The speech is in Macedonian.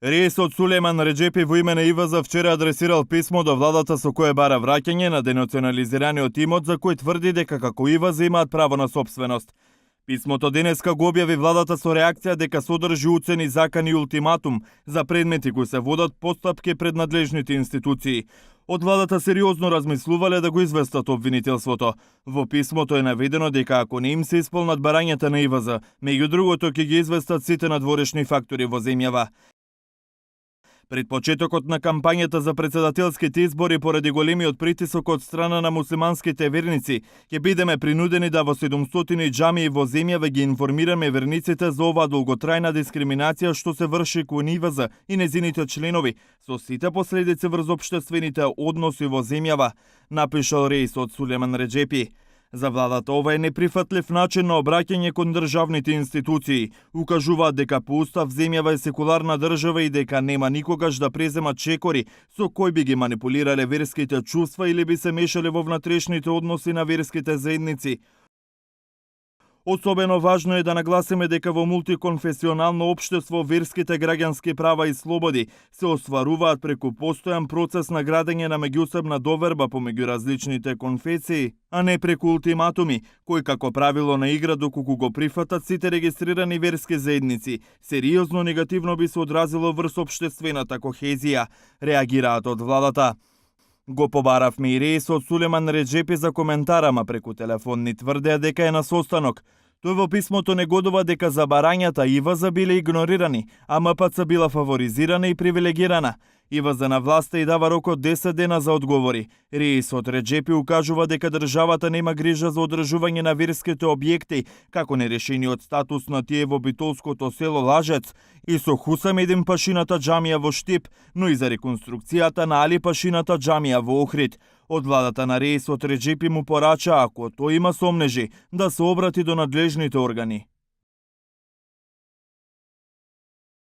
Реисот Сулейман Реджепи во име на ИВАЗ вчера адресирал писмо до владата со кое бара враќање на денационализираниот имот за кој тврди дека како ИВАЗ имаат право на сопственост. Писмото денеска го објави владата со реакција дека содржи уцени, закани и ултиматум за предмети кои се водат постапки пред надлежните институции. Од владата сериозно размислувале да го известат обвинителството. Во писмото е наведено дека ако не им се исполнат барањата на ИВАЗ, меѓу другото ќе ги известат сите надворешни фактори во земјава. Пред почетокот на кампањата за председателските избори поради големиот притисок од страна на муслиманските верници, ќе бидеме принудени да во 700 џамии во земјава ги информираме верниците за оваа долготрајна дискриминација што се врши кон ИВАЗ и незините членови, со сите последици врз општествените односи во земјава, напишал реисот Сулейман Реджепи. За владата ова е неприфатлив начин на обраќање кон државните институции. Укажуваат дека по устав земјава е секуларна држава и дека нема никогаш да преземат чекори со кои би ги манипулирале верските чувства или би се мешале во внатрешните односи на верските заедници. Особено важно е да нагласиме дека во мултиконфесионално општество верските граѓански права и слободи се остваруваат преку постојан процес на градење на меѓусебна доверба помеѓу различните конфесии, а не преку ултиматуми, кои како правило на игра доколку го прифатат сите регистрирани верски заедници, сериозно негативно би се одразило врз општествената кохезија, реагираат од владата. Го побаравме и реисот Сулейман Реджепи за коментар, ама преку телефон ни тврдеа дека е на состанок. Тој во писмото негодува дека за барањата ИВАЗ биле игнорирани, а МПЦ била фаворизирана и привилегирана. ИВАЗ на власта и дава рок од 10 дена за одговори. Реисот Реджепи укажува дека државата нема грижа за одржување на верските објекти, како нерешениот статус на тие во битолското село Лажец и со Хусамедин Пашината џамија во Штип, но и за реконструкцијата на Али Пашината џамија во Охрид. Од владата на реисот Реджепи му порача, ако тој има сомнежи, да се обрати до надлежните органи.